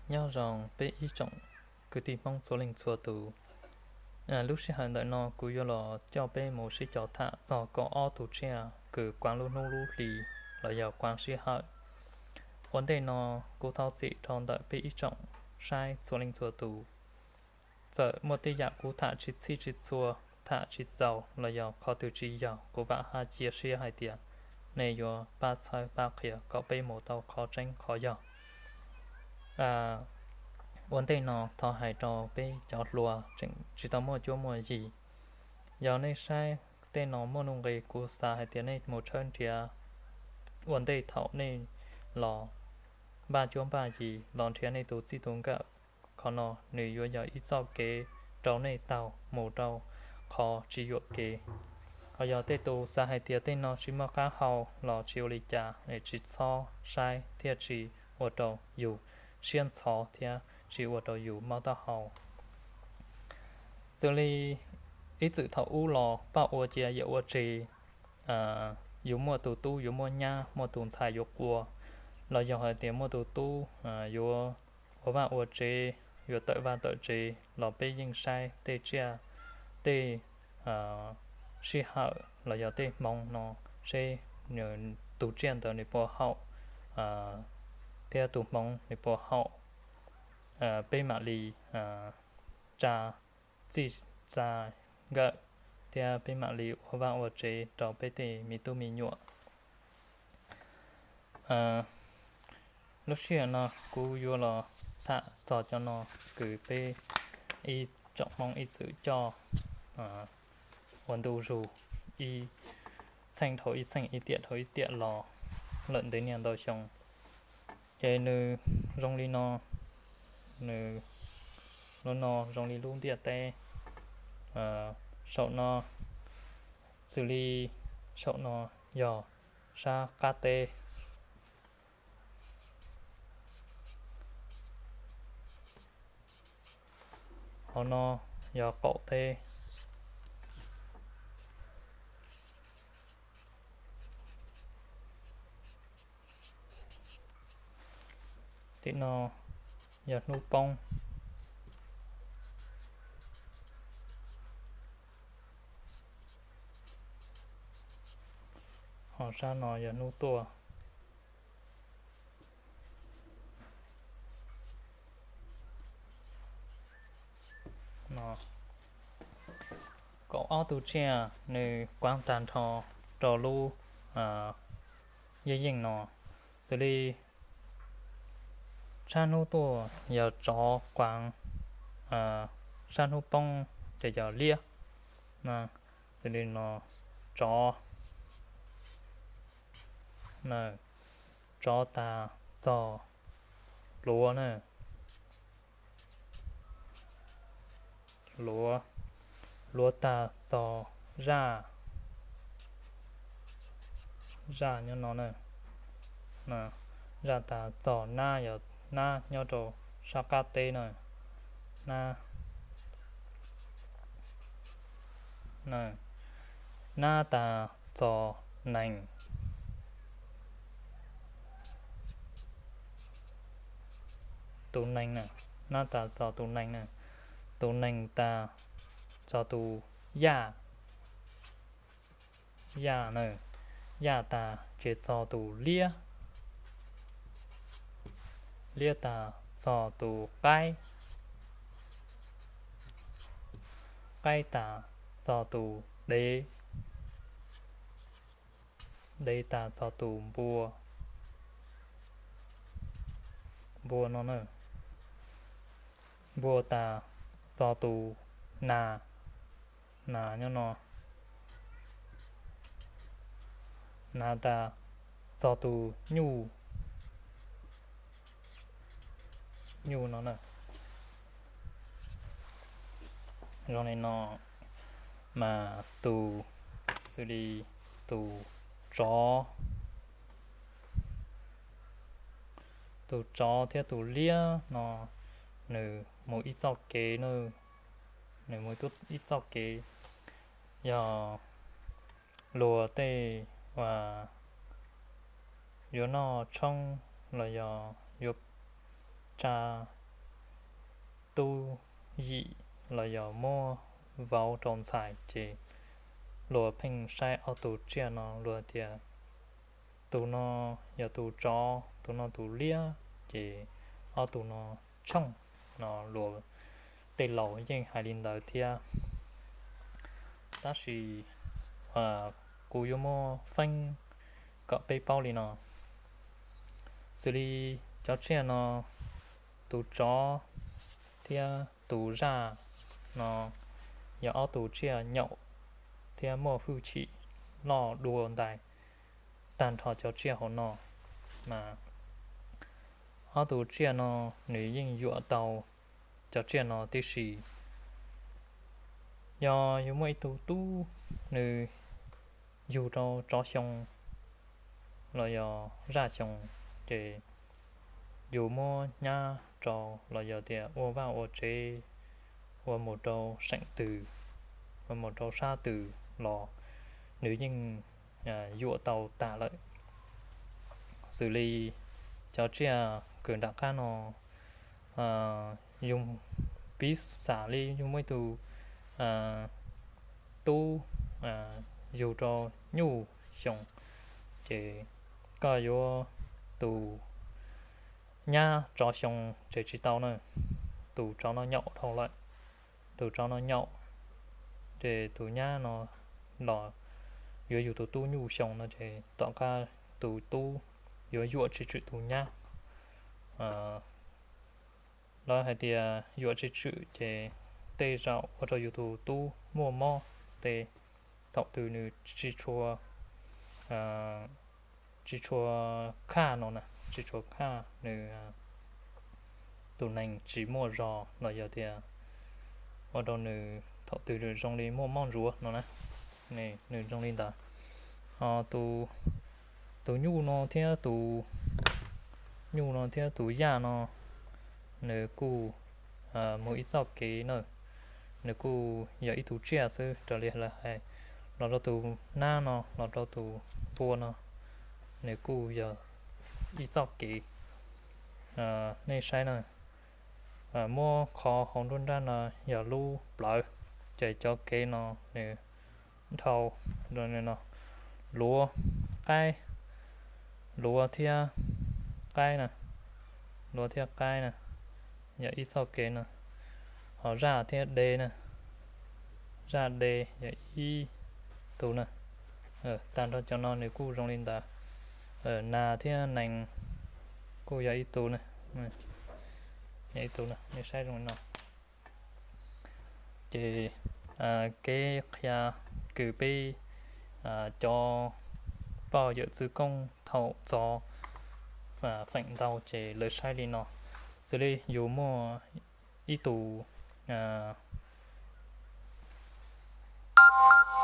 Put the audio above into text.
Nyob zoo peb ib tsoom kwv tij Hmoob txhua leej txhua tus. Lub sij hawm ntawm no kuv yuav los coj peb mus sib cog tham txog kaum ob tug tsiaj kws kuav lub hnub lub hli los yog kuav sij hawm. Ua ntej no kuv thov txim rau ntawm peb ib tsoom saib txhua leej txhua tus. Txawm muaj tej yam kuv tham tsis txhij tsis txhua, tham tsis txaus los yog qhov twg tsis yog, kuv vam hab cia siab hais tias nej yuav pab txhawb pab qhia kom peb mus tau qhov tseeb qhov yog. Ua ntej no thov hais rau peb cov hluas tseem tsis tau muaj cuab muaj yig, yog nej saib tej no muaj nuj nqis, kuv xav hais tias nej mus tshawb nrhiav ua ntej thaum nej los npaj cuab npaj yig los nrhiav nej tus txij tus nkawm. Qhov no nws yuav yog ib txoj kev rau nej taug mus rau qhov tsis yuam kev. Ho yog tej tus xav hais tias tej no tsis muaj qab hau los tsis ua li cas, tsis txhob saib thiaj tsis ua rau yus siab ntxhov thiab tsis ua rau yus mob taub hau. Xws li ib txwm thaum ub los paj ua cia yawm ua tsev, yus muaj tus tub yuav muaj nyab, muab tus ntxhais yuav qua, los yog hais tias muaj tus tub yuav ua vaj ua tsev, yuav tawm vaj tawm tsev los peb yeej saib tej tsiaj, tej sij hawm los yog tej hmoov no seb tus tsiaj ntawd nws puas haum thiab tus hmoov nws puas haum, peb mam li tsa txij tsa nkawm thiab peb mam li ua vaj ua tsev rau peb tej me tub me nyuam. Lub sij hawm no kuv yuav los tham txog cov no kws peb ib tsoom Hmoob ib txwm coj ua ntu zus ib txheej dhau ib txheej, ib tiam dhau ib tiam los lawm ntev niaj ntau xyoo. Ces nws zoo li no, nws lub no zoo li lub ntiaj teb. Saum no, xws li saum no yog sab qab teb, hauv no yog qaum teb. Tim no yog hnub poob, ho sab no yog hnub tuaj. Kaum ob tug tsiaj nws kuav tag nrho rau lub yeej yeej no. Xws li sab hnub tuaj yog tsov, kuav, sab hnub poob ces yog liab. Xws li no, tsov, tsov tas txog luav na, luav, luav tas txog zaj, zaj nyob no na, zaj tas txog nab, yog nab nyob rau sab qab teb na, nab, nab tas txog nees, tus nees na, nab tas txog tus nees na, tus nees tas txog tus yaj, yaj na, yaj tas ces txog tus liab, liab tas txog tus qaib, qaib tas txog tus dev, dev tas txog tus npua, npua no na, npua tas txog tus nas, nas nyob no, nas tas txog tus nyuj, nyuj no na. Zoo li no mas tus, xws li tus tsov, tus tsov thiab tus liab no nws mus ib txoj kev na, nws mus ib txoj kev, yog luag tej uas yuav noj tshoob los yog yuav tsa tub yim los yog muab vauv rau ntxhais ces luag pheej saib ob tug tsiaj no luag tias tus no yog tus tsov, tus no tus liab, ces ob tug no tshooj no luag tej laus yeej hais li ntawd thiab. Tab sis kuv yuav muab feeb kom peb paub li no. Xws li cov tsiaj no, tus tsov thiab tus zaj no yog ob tug tsiaj nyaum thiab muaj hwj chim loj dua ntais tag nrho cov tsiaj hauv no. Mas ob tug tsiaj no nws yeej yuam tau cov tsiaj no tib si. Yog yus muaj ib tug tub nws yug rau tsov xyoo los yog zaj xyoo, ces yus muab nyab rau los yog tias ua vaj ua tsev, ua mus rau seem twg, ua mus rau sab twg los nws yeej yuam tau tas lawm. Xws li cov tsiaj kws nram qab no, yus piv xam li yus muaj ib tug tub yug rau nyuj xyoo, ces koj yuav tus nyab tsov xyoo ces tsis tau na, tus tsov no nyaum dhau lawm. Tus tsov no nyaum, ces tus nyab no los yuav yug tus tub nyuj xyoo no ces tom qab tus tub yuav yuam tsis tswm tus nyab. Lawv hais tias yuam tsis tswm ces tej zaum ua rau yus tus tub muaj mob tes thaum twg nws tsis tshua, tsis tshua khaj no na, tsis tshua khaj nws tus nees tsis muaj zog los yog tias ua rau nws thaum twg zoo li muaj mob ntsuav no na, nws zoo li ntawd. Ho tus nyuj no thiab tus nyuj no thiab tus yaj no nws kuj mus ib txoj kev na, nws kuj yog ib tug tsiaj xwb raws li lawv hais. Los rau tus nab no los rau tus npua no, nws kuj yog ib txoj kev. Nej saib na, muab qhov hauv nruab nrab no yog lub plawv, ces cov kev no nws dhau, luav qaib, luav thiab qaib na, luav thiab qaib na, yog ib txoj kev no. Ho zaj thiab de na, zaj de yog ib tug na. Tag nrho cov no nws kuj zoo li ntawd. Nas thiab nees kuj yog ib tug na, yog ib tug na, nej saib zoo li no. Ces kev qhia kws peb cov poj yawm txwv koob thaum txog feem ntau ces lawv saib li no. Xws li yus muaj ib tug